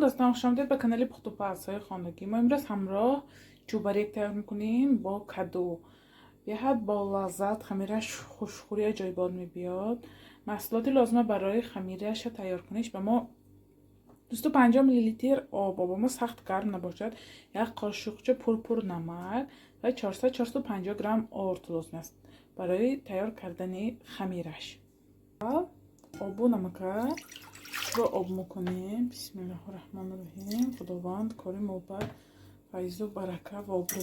Дӯстон, хушомадед ба канали пухтупазҳои хонагӣ. Мо имрӯз ҳамроҳ чӯбарек тайёр мекунем бо каду. Беҳад бо лаззат, хамираш хушхӯри аҷоибот мебиёд. Маҳсулоти лозима барои хамираша тайёр куниш ба мо 250 мл об, оба мо сахт гарм набошад, як қошуқча пурпур намак ва 400-450 грамм орд лозим аст барои тайёр кардани хамираш. Обу намака ро об мекунем. Бисмиллоҳи раҳмони раҳим. Худованд кори мо ба файзу барака ва обрӯ.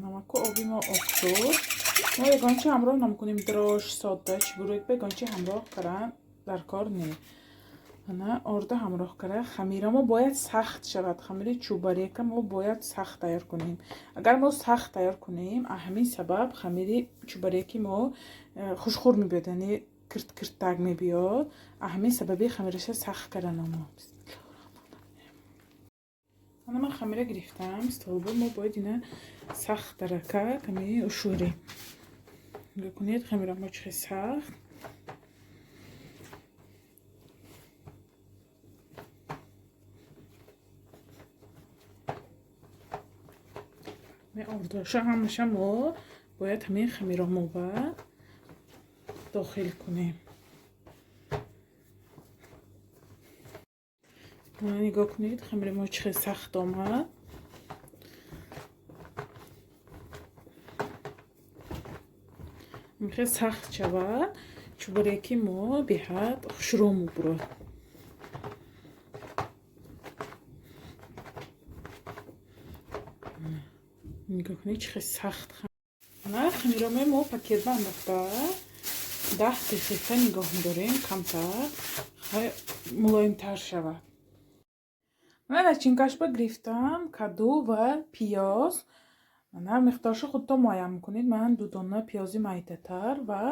Намаку оби мо об шуд. Мо ягонча ҳамроҳ намекунем, дрож, сода, чибурек ба ягонча ҳамроҳ кардан дар кор не. Ана орда ҳамроҳ кара. Хамира мо бояд сахт шавад. Хамири чӯбарека мо бояд сахт тайёр кунем. Агар мо сахт тайёр кунем, ҳамин сабаб хамири чӯбареки мо хушхӯр мебиёд, яъне кирт-кирттак мебиёд. Ҳамин сабаби хамираша сахт кардан мо. Ана ман хамира гирифтам. Столбо мо бояд ина сахт тарака ками ушӯрем. Нигоҳ кунед, хамира мо чӣ сахт. Ордоша ҳамаша мо бояд ҳамин хамиро мо ба дохил кунем. Нигоҳ кунед, хамири мо чӣ хел сахт омад. Хеле сахт шавад, чӯбареки мо беҳад хушрӯ мебурад. Нигоҳ кунед, чӣ хел сахт. Хамиромаи мо пакетба андохта 10 дақиқа нигоҳ медорем, камтар мулоимтар шавад. Ман начинкашба гирифтам каду ва пиёз. Мана миқдоршо худтон муайян мекунед. Ман 2 дона пиёзи майдатар ва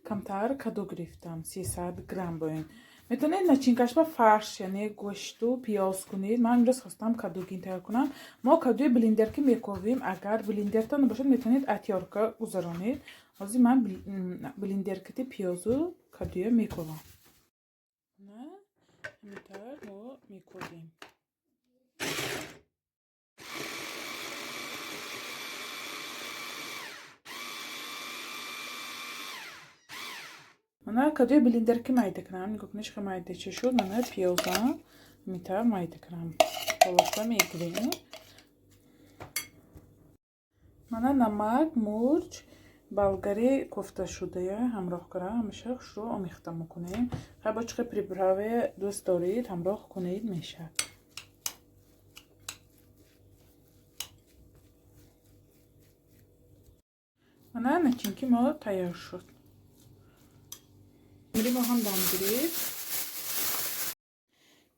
камтар каду гирифтам, 300 грамм боин. Метавонед начинкашба фарш, яъне гӯшту пиёз кунед. Ман имрӯз хостам кадугин тайёр кунам. Мо кадуи блендер ки мековем, агар блендертон набошад, метавонед атёрка гузаронед. Ҳозир ман блендеркати пиёзу кадуя мековам. Ҳаминтавр мо мековем. Мана кадуи блендерки майда кунам. Нигоҳ кунед, чӣ хел майдача шуд. Мана пиёзам ҳаминтавр майда кунам. Болоша мегирем. Мана намак, мурч, болгари кофташудая ҳамроҳ кунам. Ҳамеша хушрӯ омехта мекунем. Хай бо чӣ хел приправе дӯст доред, ҳамроҳ кунед мешавад. Мана начинки мо тайёр шуд. Хамири мо ҳам дам гирифт.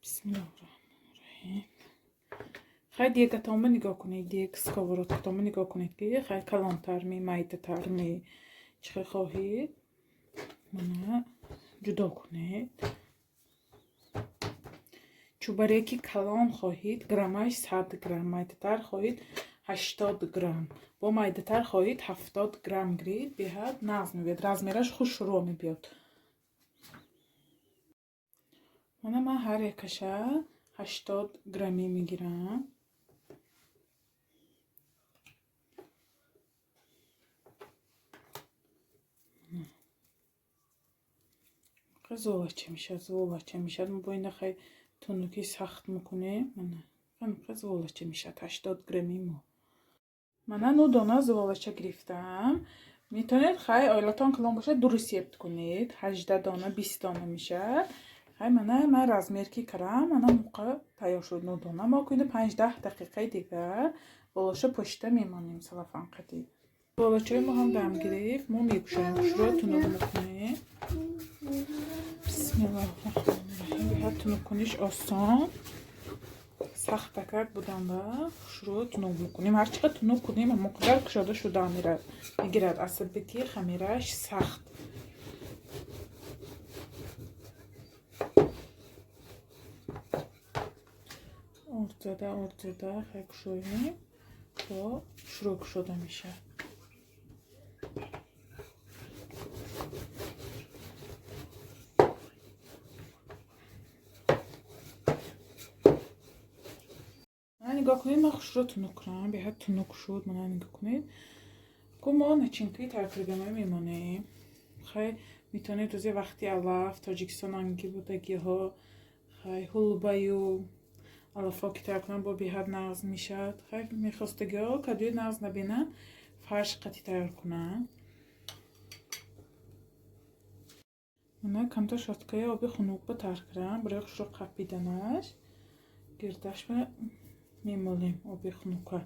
Бисмиллоҳи раҳмони раҳим. Хай дегатонро нигоҳ кунед, дег сковородкатонро нигоҳ кунед, ки хай калонтар ми, майдатар ми, чӣ хел хоҳед. Мана ҷудо кунед. Чӯбареки калон хоҳед, граммаш 100 грамм, майдатар хоҳед 80 грамм. Бо майдатар хоҳед 70 грамм гиред, беҳад нағз мебиёд, размераш хушрӯ мебиёд. Мана ман ҳар якаша 80 граммӣ мегирам. Золача мешавад, золача мешавад. Мо бо ина хай тунуки сахт мекунем. Мана золача мешавад 80 грамми мо. Мана 9 дона золача гирифтам. Метавонед хай оилатон калон бошад, ду ресепт кунед. 18 дона, 20 дона мешавад. Хай мана ман размер ки кардам, мана муқа тайёр шуд 9 дона. Мо кунед 5-10 дақиқаи дигар болоша пошида мемонем салафан қатӣ. Болачаи мо ҳам дам гирифт. Мо мекушоем, хушрӯ тунук мекунем. Бисмиллоҳи раҳмони раҳим. Беҳад тунук куниш осон. Сахтакак будан ва хушрӯ тунук мекунем. Ҳар чӣ қадр тунук кунем, ҳамон қадар кушода шуда мегирад. Асаби ки хамираш сахт. Орд зада, орд зада хай кушоем, то хушрӯ кушода мешавад. Нигоҳ кунед, ман хушро тунук кунам, беҳад тунук шуд. Мана, нигоҳ кунед, ку мо начинкаи тайёр кардагиҳои мемонем. Хай, метавонед рӯзи вақти алаф, Тоҷикистон анги будагиҳо, хай, ҳулбаю алафҳо ки тайёр кунанд, бо беҳад нағз мешавад. Хай, мехостагиҳо кадуи нағз набинанд, фарш қатӣ тайёр кунанд. Мана, камтар шоткаи оби хунук ба тар кардам барои хушро қапиданаш. Гирдашба мемолем оби хунука.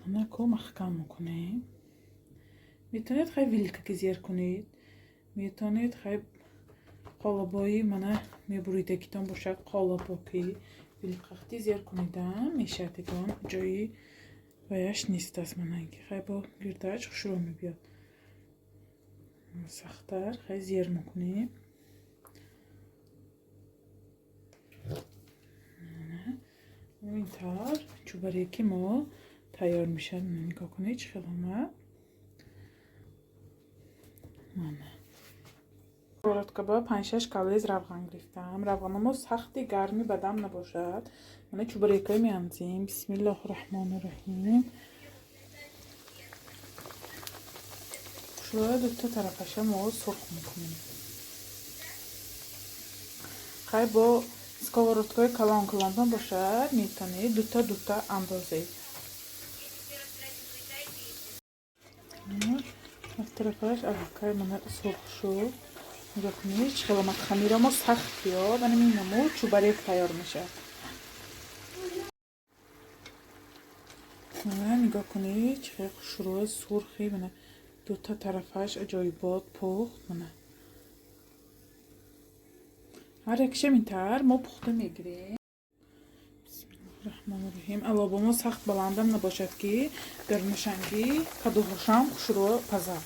Мана, ку маҳкам мекунем. Метавонед, хай, вилкаки зер кунед, метавонед, хай, қолабои, мана, мебуридагитон бошад, қолабоки вилкахти зер кунедам мешавад, ягон ҷои ваяш нест аст. Мана, ки хай, бо гирдач хушро мебиёд сахттар. Хай, зер мекунем. Ин тавр чӯбареки мо тайёр мешавад. Нигоҳ кунед, чӣ хел омад. Мана, сковородка ба 5-6 калез равған гирифтам. Равғанамо сахти гарми бадам набошад. Мана, чӯбарекҳои меандозем. Бисмиллоҳи раҳмони раҳим. Хушрӯя дута тарафаша мо сурх мекунем. Хай, бо сковородкаи калон калонтон бошад, метавонед дута дута андозед. Як тарафаш аллакай, мана, сурх шуд. Нигоҳ кунед, чӣ хел омад. Хамира мо сахт биёд, ана ин намуд чӯбарек тайёр мешавад. Мана, нигоҳ кунед, чӣ хел хушрӯи сурхи, мана, дута тарафаш аҷоибот пухт. Мана, ҳар якшам интар мо пухта мегирем. Бисмиллоҳи раҳмони раҳим. Алобамо сахт баландам набошад, ки дарунашанги кадуҳошам хушрӯ пазад.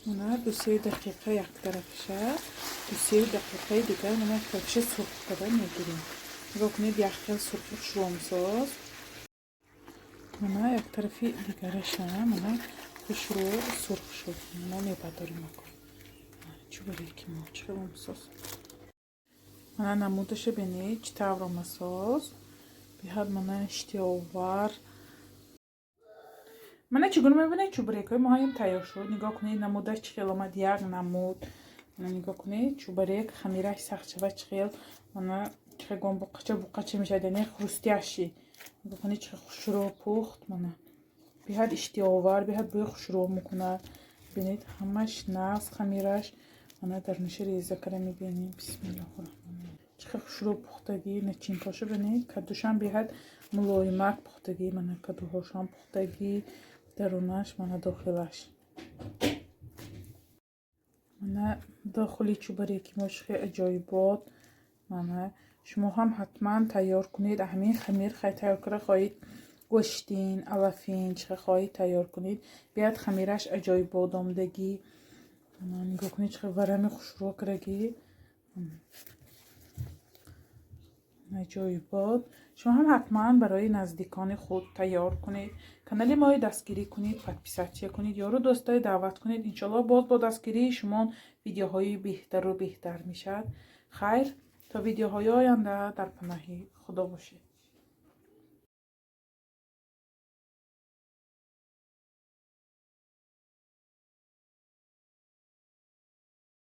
Мана, 2-се дақиқа як тарафаша, 2-се дақиқаи дигар, мана, як тарафаша сурх карда мегирем. Нигоҳ кунед, як хел сурхи хушрӯомсоз. Мана, як тарафи дигараша, мана, хушрӯ сурх шуд. Мана, мебардорем. Ако чӯбареки мо чӣ хел омсоз. Мана, намудаша бинед, чӣ тавр омасоз, беҳад, мана, иштиҳоовар. Мана, чӣ гуна мебинед, чӯбарекҳои мо ҳам тайёр шуд. Нигоҳ кунед, намудаш чӣ хел омад, як намуд. Мана, нигоҳ кунед, чӯбарек хамираш сахт шавад, чӣ хел, мана, чӣ хел гон буқача буқача мешавад, яъне хрустящий. Нигоҳ кунед, чӣ хел хушрӯ пухт. Мана, беҳад иштиҳоовар, беҳад бӯи хушрӯ мекунад. Бинед, ҳамаш нағз хамираш. Мана, дарунаша реза карда мебинем. Бисмиллоҳи раҳмони. Чӣ хел хушрӯ пухтагӣ. Начинкаҳошо бинед, кадушам беҳад мулоимак пухтагӣ. Мана, кадуҳошам пухтагӣ, дарунаш, мана, дохилаш. Мана, дохили чӯбареки мо чӣ хел аҷоибот. Мана, шумо ҳам ҳатман тайёр кунед. Ҳамин хамир, хай, тайёр карда хоҳед, гӯштин, алафин, чӣ хел хоҳед тайёр кунед. Беҳад хамираш аҷоибот омадагӣ. Нигоҳ кунед, чӣ хел варами хушрӯ кардагӣ, аҷоибот. Шумо ҳам ҳатман барои наздикони худ тайёр кунед. Канали моро дастгирӣ кунед, подписаться кунед, ёру дӯстое даъват кунед. Иншоалло, боз бо дастгирии шумо видеоҳои беҳтару беҳтар мешавад. Хайр, то видеоҳои оянда дар паноҳи Худо бошед.